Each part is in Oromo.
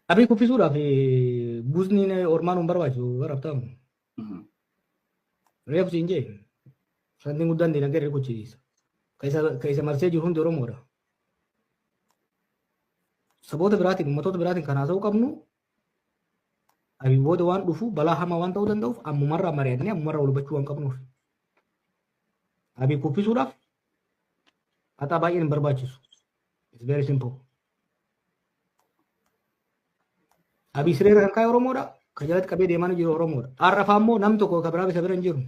Abiy kuffisuudhaaf guuzni ormaan hin barbaachisu barabtaamu. Reefu siin jee santiin guddaan diinagdee rukuchisiisa. Ka isa marsee jiru hundi Oromoodha. Saboota biraatiin, uummattoota biraatiin kan haasa'uu qabnu Abiy booda waan dhufu balaa hamaa waan ta'uu danda'uuf ammumarraa mari'annee ammumarraa wal hubachuu waan qabnuuf. Abiy kuffisuudhaaf haxaa baay'een hin barbaachisu. It's very simple. Abiy sireera kan kaa'e Oromoodha. Kan jalatti qabee deemaa jiru Oromoodha. Har'a fa'aa immoo namni tokko kan biraa isa bira hin jiru.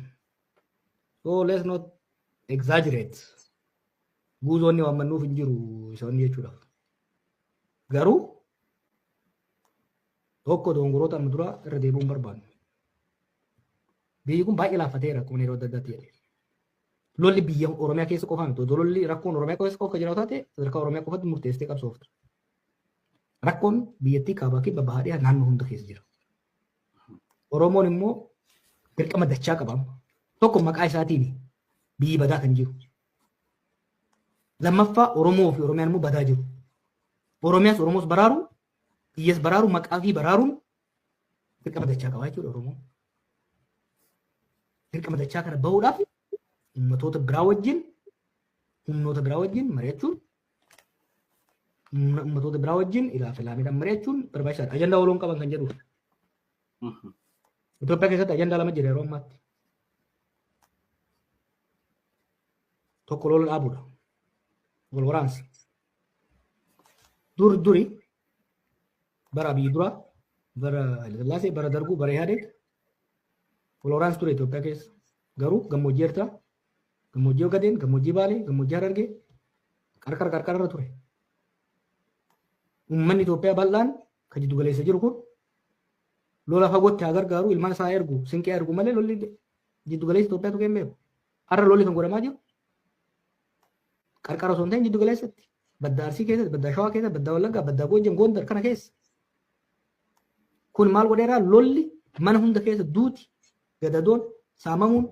So let's not exaggerate. Guuzoonni waan mannuuf hin jiru isa wanni jechuudhaaf. Garuu tokko dogongoroota amma duraa irra deebi'uu hin barbaannu. Biyyi kun baay'ee laaffateera akkuma yeroo adda addaatti jedhe. Lolli biyya Oromiyaa keessa qofaa miti. Odoo lolli rakkoon Oromiyaa keessa qofa jiraatu taate sadarkaa Oromiyaa qofatti murteessitee qabsoofta. Rakkoon biyyattii kaabaa kibba bahaa dhiyaa naannoo hunda keessa jira. Oromoon immoo dirqama dachaa qaba. Tokko maqaa isaatiin biyyi badaa kan jiru. Lammaffaa Oromoo fi Oromiyaan immoo badaa jiru. Oromiyaas Oromoos baraaru, biyyas baraaru, maqaa fi baraaruun dirqama dachaa qaba jechuudha Oromoon. Dirqama dachaa kana bahuudhaaf ummatoota biraa wajjin, humnoota biraa wajjin mari'achuun, ummatoota biraa wajjin ilaa filaameedhaan mari'achuun barbaachisaadha. Ajandaa waloon qaban kan jedhuuf. Itoophiyaa keessatti ajandaa lama jira yeroo ammaatti. Tokko lola dhaabuudha. Wal waraansa. Dur duri bara Abiyyi duraa, bara Hayilasillaasee, bara Darguu, bara Ihaadeeg wal waraansi ture Itoophiyaa keessa. Garuu gammoojjii Eertiraa, gammoojjii Ogadeen, gammoojjii Baalee, gammoojjii Harargee qarqara qarqara irra ture. Uummanni Itoophiyaa bal'aan kan jiddu galeessa jiru kun lola fagootti haa gargaaru, ilmaan isaa ergu, sinqee ergu malee lolli jiddu galeessa Itoophiyaa tuqee hin beeku. Har'a lolli kan godhamaa jiru qarqara osoo hin ta'in jiddu galeessatti. Baddaa Arsii keessatti, baddaa Shawaa keessatti, baddaa Wallaggaa, baddaa Goojjam, Gondar kana keessa. Kun maal godheeraa lolli mana hunda keessa duuti, gadadoon, saamamuun,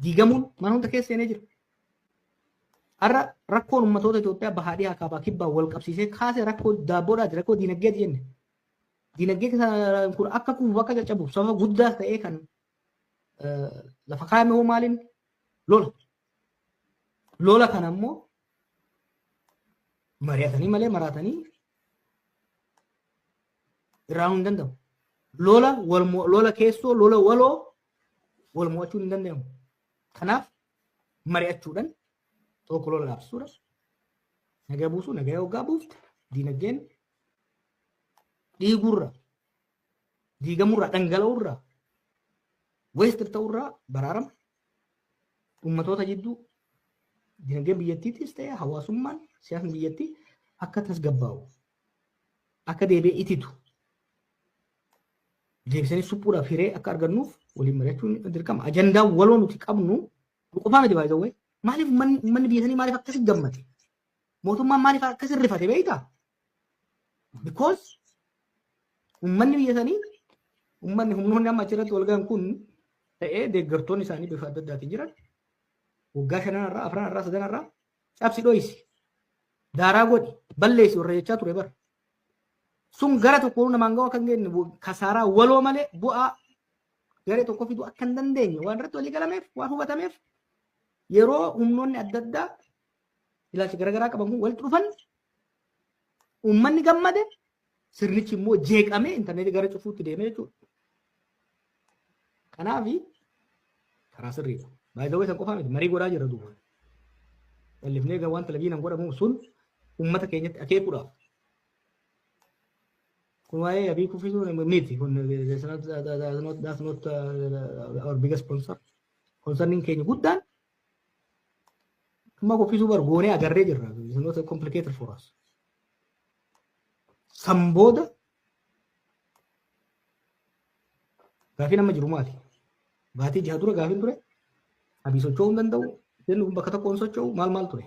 diigamuun mana hunda keessa seenee jira. Har'a rakkoon ummatoota Itoophiyaa bahaa dhihaa kaabaa kibbaa wal qabsiisee kaase rakkoo daabboodhaati, rakkoo diinagdeeti jenne. Diinagdee kun akka kufuuf akka caccabuuf sababa guddaa ta'ee kan lafa kaayame hoo maaliin lola. Lola kana immoo mari'atanii malee maraatanii irraa hin danda'amu. Lola wal lola keessoo lola waloo wal mo'achuun hin danda'amu. Kanaaf mari'achuudhaan tokko lola dhaabsisuudha. Nagaa buusuu, nagaa hoggaa buufte diinagdeen dhiigurra, diigamurra, dhangala'urra, weestir ta'urraa baraarama. Ummatoota jidduu dinagdeen biyyattiitis ta'e hawaasummaan siyaasni biyyattii akka tasgabbaa'u, akka deebi'ee ititu, deebisanii suphuudhaaf hiree akka argannuuf waliin mari'achuun dirqama. Ajandaa waloo nuti qabnu nu qofaa miti baay'ee. Maaliif uummanni biyya sanii maaliif akkasi gammade? Mootummaan maaliif akkasi rifate beektaa? Because uummanni biyya sanii uummanni humnoonni amma achirratti wal gahan kun ta'ee deeggartoonni isaanii bifa adda addaatiin jiran waggaa shanan irraa, afran irraa, sadan irraa cabsi dhoysi, daaraa godhi, balleessi warra jechaa ture bara. Sun gara tokkoon namaan ga'u akka hin geenye kasaaraa waloo malee bu'aa garee tokko fiduu akka hin dandeenye waan irratti walii galameef waan hubatameef yeroo humnoonni adda addaa ilaalcha garaagaraa qaban kun walitti dhufan uummanni gammade, sirnichi immoo jeeqamee intarneetii gara cufuutti deemee jechuudha. Kanaaf karaa sirriidha. Baay'ee san qofaa miti marii godhaa jirra duuba. Dallifnee waan televiziyoonaan godhamu sun uummata keenyatti akeekuudhaaf. Kun waa'ee Abiy kuffisuu miti. Kun that's not our biggest concern. Concerning keenya guddaan amma kuffisuu bar goonee agarree jirra. It's not complicated for us. San booda gaafiin amma jiru maali? Baatii 6 dura gaafiin ture. Abiy socho'uu hin danda'u. Inni kun bakka tokkoon socho'u maal maal ture?